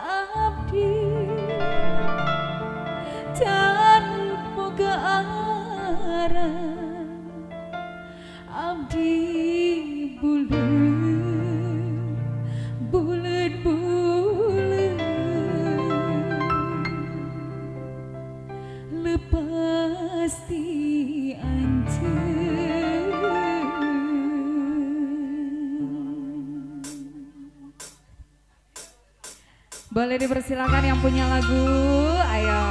Abdi can boga arah abdi buleud buleud buleud lepas ti anjeun. Boleh dipersilakan yang punya lagu, ayo.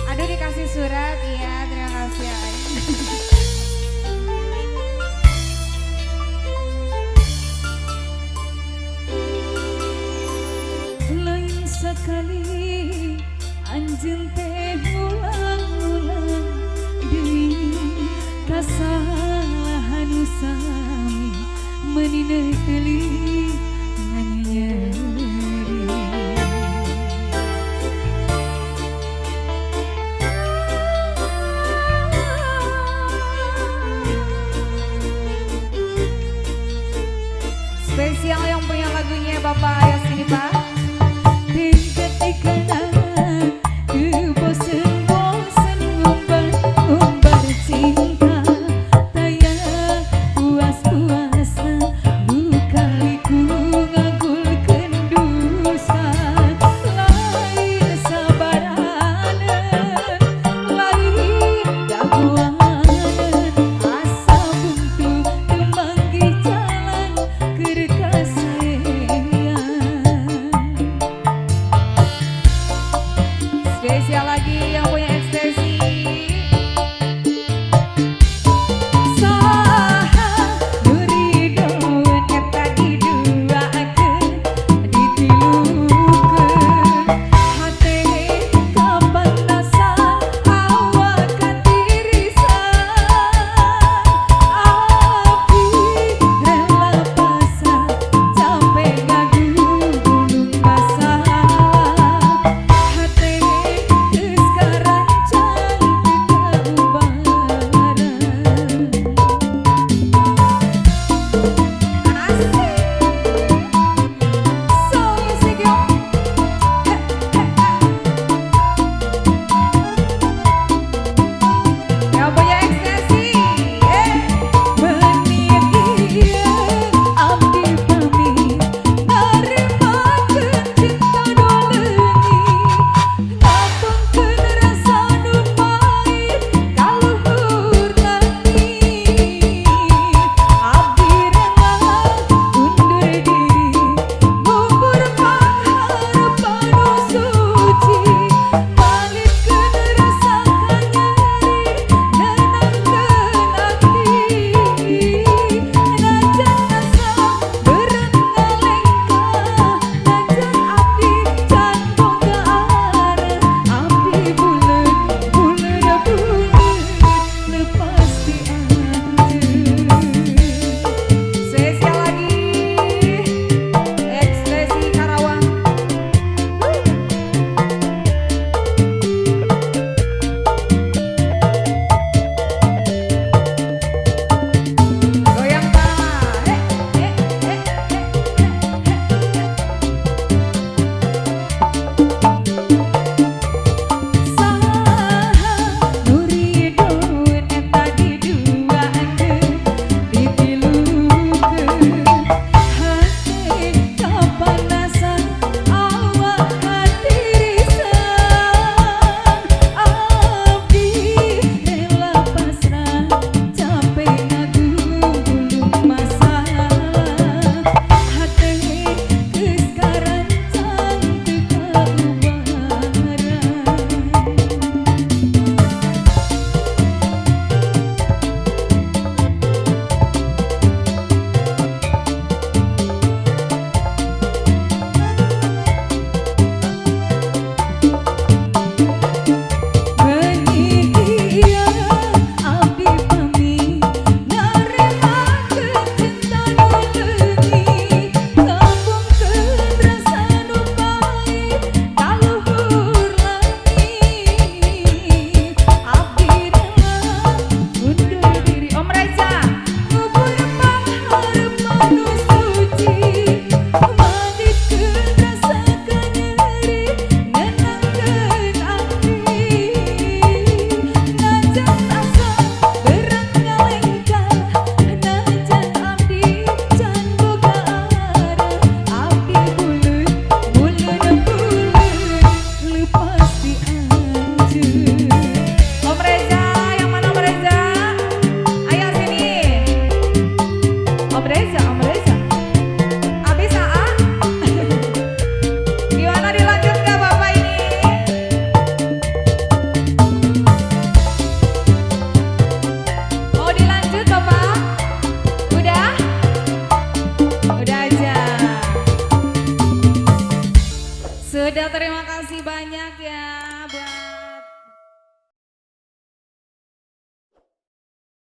Aduh dikasih surat, iya terima kasih ya. Lain sekali anjeun teh ulang-ulang deui kasalahan nu sami meuni teuing nyeri. Spesial yang punya lagunya Bapak, ayo sini Pak. Bosen-bosen ngumbar-ngumbar cinta taya puas-puasna lukaliku ngagulkeun dosa lain sabaraneun lain dagoaneun asa buntu teu manggih jalan keur kasaean. Terima kasih banyak ya buat